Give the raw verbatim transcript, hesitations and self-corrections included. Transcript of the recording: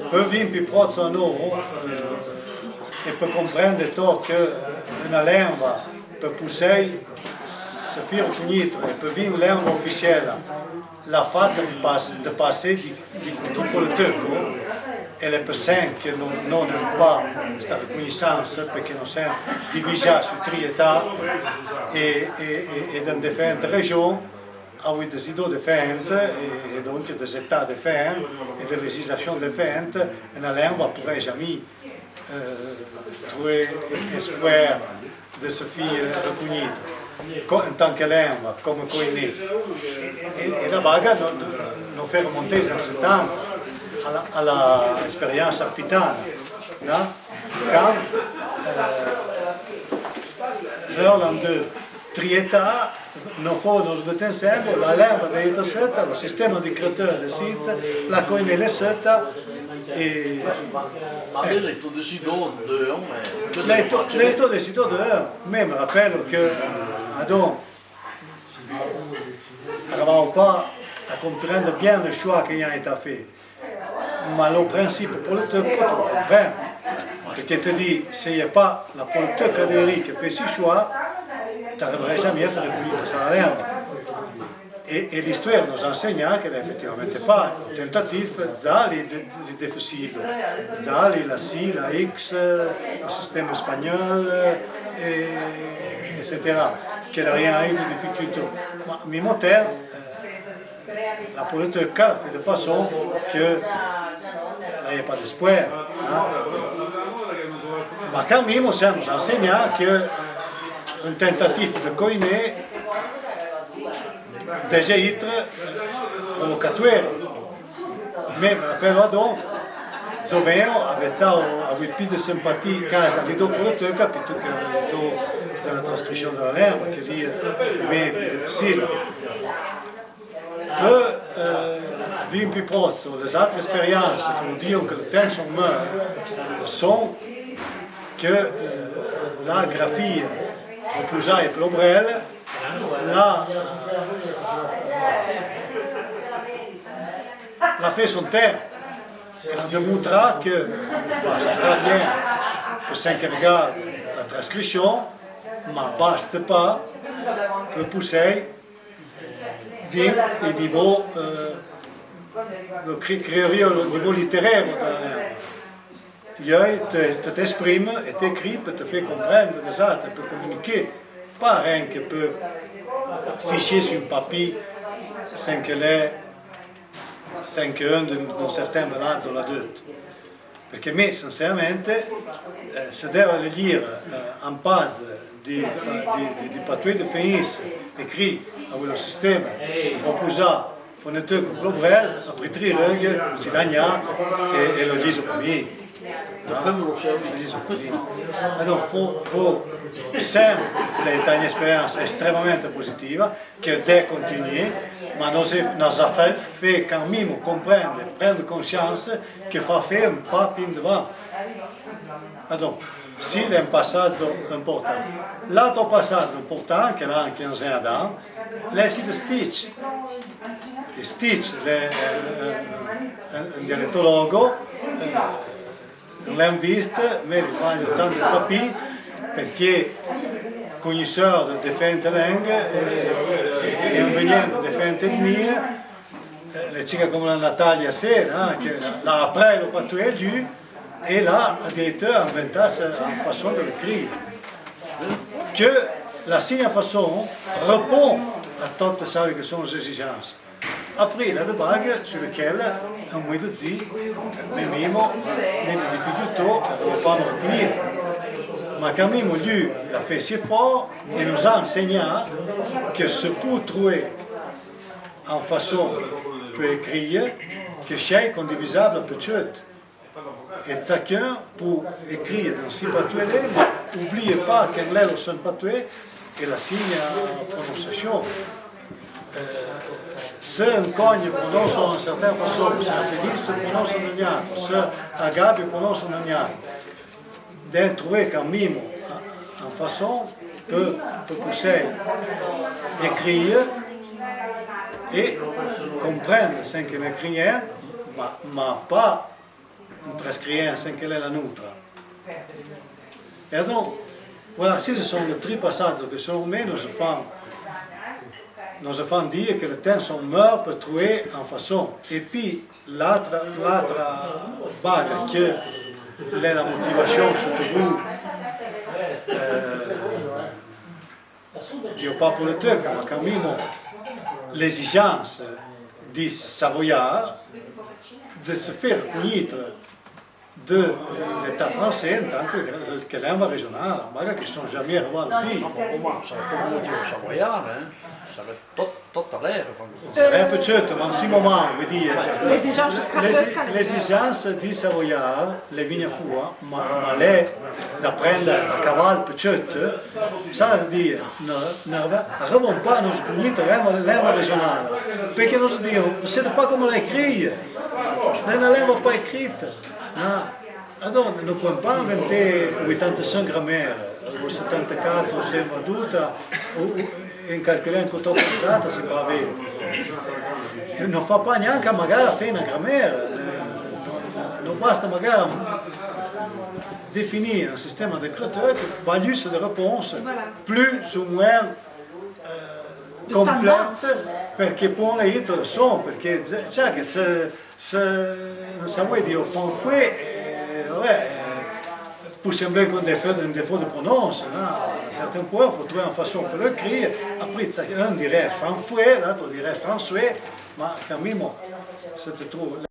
Pe vin pi procho a no, eh, e pe comprende to que, eh, una lenva pe possei se fé recognitre e pe vin lenva officiela, la fata de pas-, de passé di, di, di politique, e le pe sen que no, no n'en pa sta reconnaissance, perché no sen divisà su tri età e, e, e, e dans différentes régions, avouì des idées différentes, e, e donc des états différents, e des législations différentes, e na lenva pourré jamì, eh, trouver espoir de se fé, eh, recognitre, co-, en tant que lenva, comme koiné. E, e, e la baga no, no, no fé remonter en ce temps a la, a la expérience arpitana, no? Quand, eh, l'Irlande, tri età, no fo, no se bete ensemble, la lenva de ita seta, lo sistema di créateur de site, la koiné le seta, e, eh, l'é to décidé de, eh, l'é to, l'é to décidé de, eh, mais me rappelle que, eh, adon, arivavo pa a comprendre bien le choix que y a été fait. Ma lo principe politique, tu comprends. Perché te di, se y a pa la politique de Eric que fé si choix, t'arriverais jamais à faire reconnaître sa lenva. E, e l'histoire no enseigne que l'é effectivamente pa lo tentatif, za l'é de, l'é difficile, za l'é la si, la X, lo sistema espagnol, e, et cetera, que l'é rien eu de difficulté. Ma, mi moteur, eh, la politique la fé de façon que, eh, la y a pa d'espoir, hein. Ma quand même, o sen no enseigne que, eh, un tentatif de koiné deja itre, eh, provocateur. Mais, eh, per lo don, zo vin, avouì pi de simpatie casa l'idée politique plutôt que l'idée de la transcription de la lenva, que l'é, eh, me, pi difficile. Pe, eh, vin pi procho, les atre expériences que no dion que le ten son meur, son que, eh, la grafia proposà pe Plobrel, la, la fé son ten, e la demontrà que baste bien pe sen que regarde la transcription, ma baste pa pe possei vin o niveau, eh, lo cri-, crieria lo niveau littéraire de la lenva. Ieu te, te t'exprime e t'écris pe te fé comprendre des atre, pe communiquer, pa ren que pe fiché su un papié sen que l'é, sen que un de, d'un certain maladzo l'a dit. Perché me, sinceramente, eh, se deva le lire, eh, en page di, di, di, di patoué de Fenise, écrit avouì lo sistema proposà, fonétique pe Plobrel, aprì tri reugue, si lagna, e, e lo diso pe mi. Lo diso pe mi. Adon, fo, fo, sen l'é ta une expérience extrêmement positive, que de continuer, ma nos, nos a fé, fé quand même comprendre, prendre conscience que fa fé un pa pi devant. Adon, si l'é un passadzo important. L'atro passadzo important, que l'a anque en Zéadan, l'é si de Stitch. Que Stitch, l'é, eh, eh, un, un dialectologue, eh, L'en viste, me li vagno tant de sapì, perché cognisseur de diferente lengue, eh, e, e, e en vegnent de diferente etnie, eh, le cica comme la Natalia sé, no? Que l'a, l'a aprì lo patoué, lu, e l'a addirittura inventà sa, sa façon de l'écrire. Que la sienne façon répond à tote sale que son les exigences. Aprì l'a de bague su lequel, en moué de dzi, me mimo, n'é de difficultó, e de pa me reconnaître. Ma quand même, lu, l'a fé si fort e nos a ensegnà que se pou trouver en façon pe écrire que chei condivizable pe tcheut. E tsacun pou écrire dan si patoué, ma oublie pa que l'é lo sen patoué e la sienne prononciacion. Eh, se un Cogne prononce en certaine façon, se un Fenise prononce en une autre, se un Gabe prononce en une autre. D'en trouver quand même en façon pe, pe possé écrire e comprendre sen que l'écrivin, ma, ma pa Transcriensa, que l'è la noutra. E donc, voilà, si ce sont les tri passages que sont, mais nos fan, nos fan dire que le temps sont meilleurs pour trouver en façon. Et puis, l'autre, l'autre bague que l'è la motivation, surtout, euh, Dio pa politique, ma quand même l'exigence di Savoyard de se faire connaître de l'État français en tant que, que langue régionale, ma que sont jamais arrivés à la fin. Bon, sarè pa un motivo savoyard, hein. Sarè tot, tot a l'air, enfin. Sarè pe chut, ma en ce moment, veut dire, l'exigence di Savoyard, l'è vegna fua, ma, ma l'è d'aprendre a caval pe chut, ça veut dire, no, no, arrivons pas à nos connaître la langue régionale, parce que nos disons, c'est pas comme l'écrit, la langue pas écrite, non. Alors, no pouèn pa inventer oitanta-cinq grammaires, ou setanta-quatre, ou cent, ma doute, ou, ou, en calculant que tot exact, c'est pas vrai. E no fa pa gnanca magara fé na grammaire. No basta magara définir un système d'écriture que balus de réponse plus ou moins, euh, complète, perché pon le itre son, perché, cioè, que se Se, se, ça veut dire fanfoué, euh, ouais, euh, pour sembler qu'on défaut, un défaut de prononce, là, certains points, faut trouver une façon pour l'écrire. Après, ça, un dirait fanfoué, l'autre dirait François, mais quand même, c'était trop.